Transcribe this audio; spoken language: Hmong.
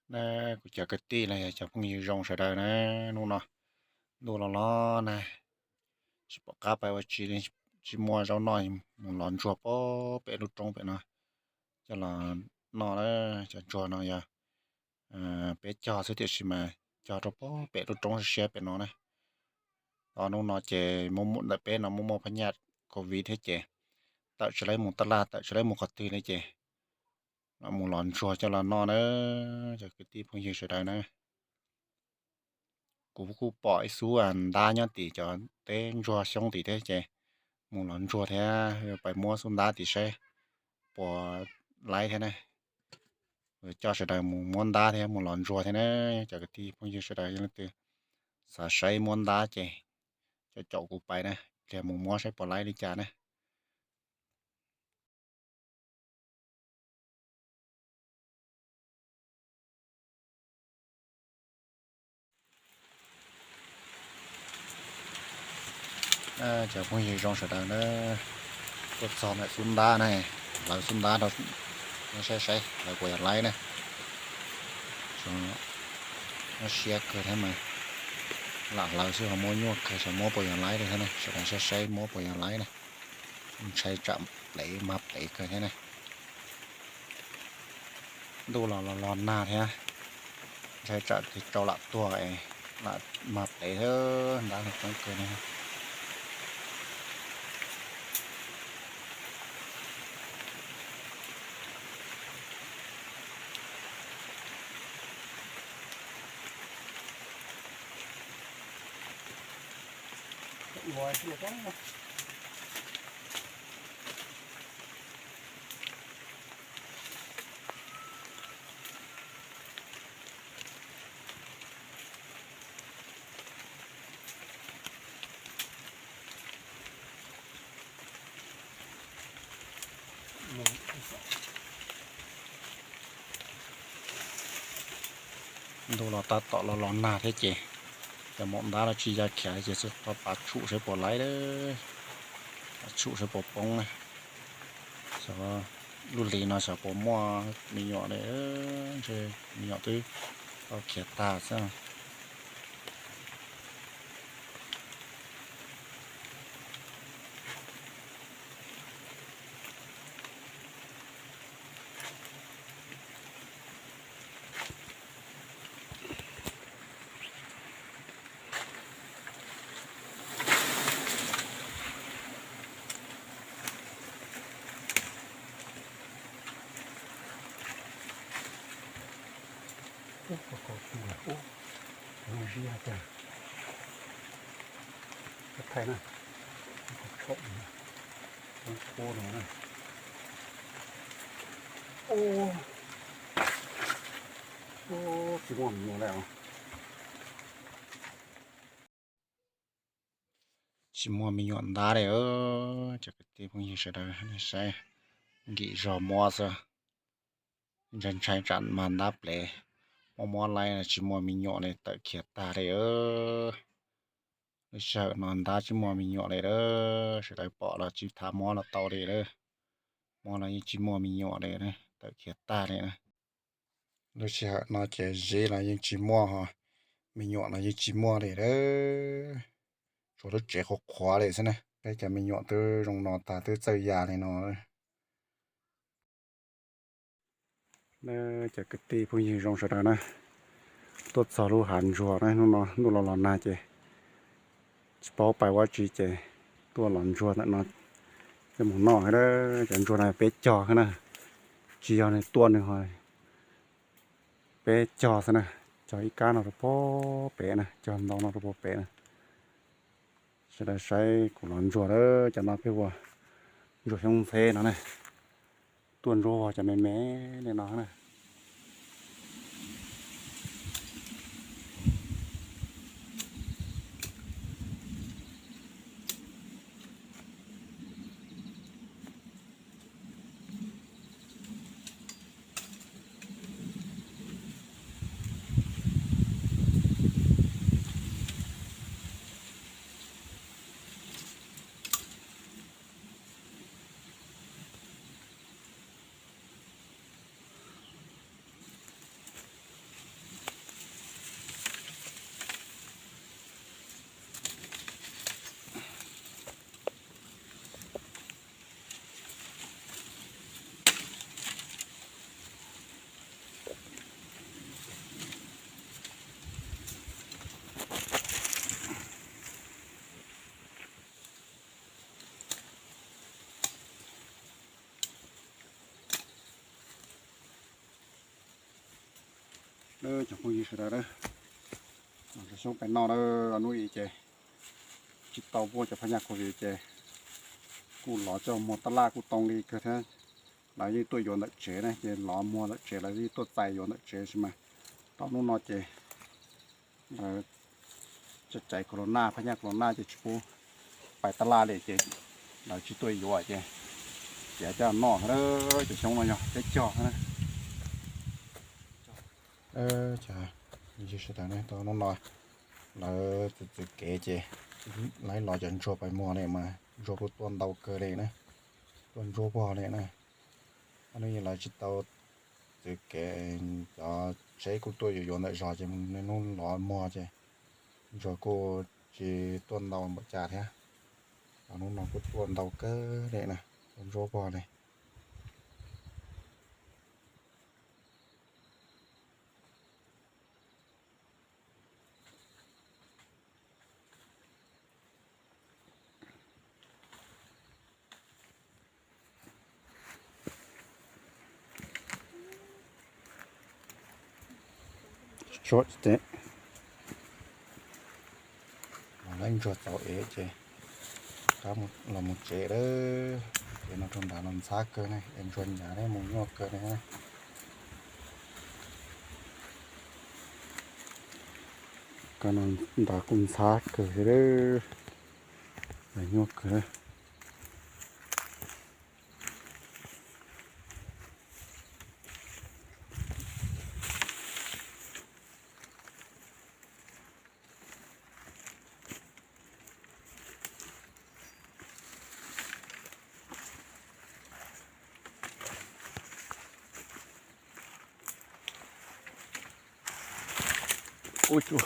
Na, kuv cov kwv tij los yog cov phooj ywg zoo sawv daws na, hnub no ntuj los los na, tsis pom qab pais ua tsi li, tsis muaj zaub noj, mus los ntsuag pem lub roob pem no coj los noj na. Cov ntsuag no yog peb cog xwb tiam sis mas cog rau pem lub roob siab pem no na. Tau hnub no ces ntawm peb no muaj muaj phab nyaj covid thiab ces tawm tsis laib mus taj laj, tawm tsis laib mus qhov twg li ces mus los ntsuag coj los noj na, cov kwv tij phooj ywg sawv daws na. Kuv kuj pom ib xub ntab nyob tim cov teb ntsuag xyoob tim thiab ces mus los ntsuag thiab, pais muab xub ntab tim saib puas laib thiab na. Coj sawv daws mus muab ntab thiab mus los ntsuag thiab na. Cov kwv tij phooj ywg sawv daws yog leej twg xav saib muab ntab ces coj caum kuv pais na, pliag mus muab saib puas laib li cas na. Cov phooj ywg zoo sawv daws na, tuaj txog ntawm xub ntab na, hlawv xub ntab rau nej saib saib hlawv puas yog laib na. Muab siab kawg thiab mas, lam hlawv xwb ho muab nyuaj kawg, xyov muab puas yog laib li thiab na, sawv daws saib saib muab puas yog laib na. Ntshai tsam plev mag plev kawg thiab na. Ntuj los los los nag thiab, ntshai tsam tis rau lam tuag, lam mag plev thiab, ntab no coob kawg li. Ntuj los tab tom los los nag thiab ces cov maum ntab los tsis ya khiav ces xwb, pav tshum saib puas laib, pav tshum saib puas poob na. Xyov lub hli no xyov puas muaj me nyuam li, ntshe me nyuam twb tau khiav tag xwb. Ub, ko tu lawm, ub, zoo siab cas. Koj thaij na, thaum no, ub, tsis muaj me nyuam lawm os. Tsis muaj me nyuam ntab li, cov kwv tij phooj ywg sawv daws saib, nkim zog muab xwb. Ntshai ntshai tsam mag ntab plev, muab muab laib tsis muaj me nyuam li, tawm khiav tag li. Lub sij hawm no ntab tsis muaj me nyuam li lawm, sawv daws pom los tsis tham muab los tau li lawm. Muab los yeej tsis muaj me nyuam li, tawm khiav tag li na. Lub sij hawm no ces zeb los yeej tsis muaj, me nyuam los yeej tsis muaj li lawm. Tshuav lub tsev qhuav qhuav li xwb na, peb cov me nyuam twb zoo no tag twb txawj ya li no. Cov kwv tij phooj ywg zoo sawv daws na, tuaj txog lub hav ntsuag na, hnub no ntuj los los nag ces tsis paub pais ua tsi ces tuaj los ntsuag ntawm no coj mus noj thiab. Cov ntsuag no peb cog xwb na, tsis yog nws tuaj nws ho, peb cog xwb na, cog ib kab no rau puag pem na, cog ntau no rau puag pem na. Sawv daws saib kuv los ntsuag lawm, cov no peb hu ua ntsuag xyoob ntxheb no ne, tuaj ntsuag cov me me li no na. Cov phooj ywg sawv daws, xyoo pem no hnub i ces tsis tau muaj cov phab nyaj covid ces kuj lov coj muag taj laj kuj tau li kawg thiab. Lawv yeej tuaj yuav ntawm tsev na, ces lov muag ntawm tsev lawv yeej tuaj txais yuav ntawm tsev tab sis mas tau hnub no ces lawv cov corona, phab nyaj corona ces tsis pub pais taj laj li ces lawv tsis tuaj yuav ces tiav coj noj. Cov xyoob no yog peb cog. Cov phooj ywg sawv daws, tau hnub no lawv txwv txwv kev ces lawv los cov ntsuag pais muag li mas ntsuag kuj tuaj ntau kawg li na, tuaj ntsuab vog li na. Hnub no lawv tsis tau txwv kev, cov tsheb kuj tuaj yuav yuav ntawm zos ces niaj hnub los muag ces ntsuag kuj tsis tuaj ntau npaum cas thiab. Hnub no kuj tuaj ntau kawg li na, tuaj ntsuab vog li. Tsuag teb, lawv ntsuag txaus ev ces rov qab los mus tsev lawm. Ces no rau nram no ntxhab kawg ne, es ntsuag nyav thiab mus nyuaj kawg ne. Koj no ntawd kuj ntxhab kawg thiab, nyuaj kawg. Ub tsuj,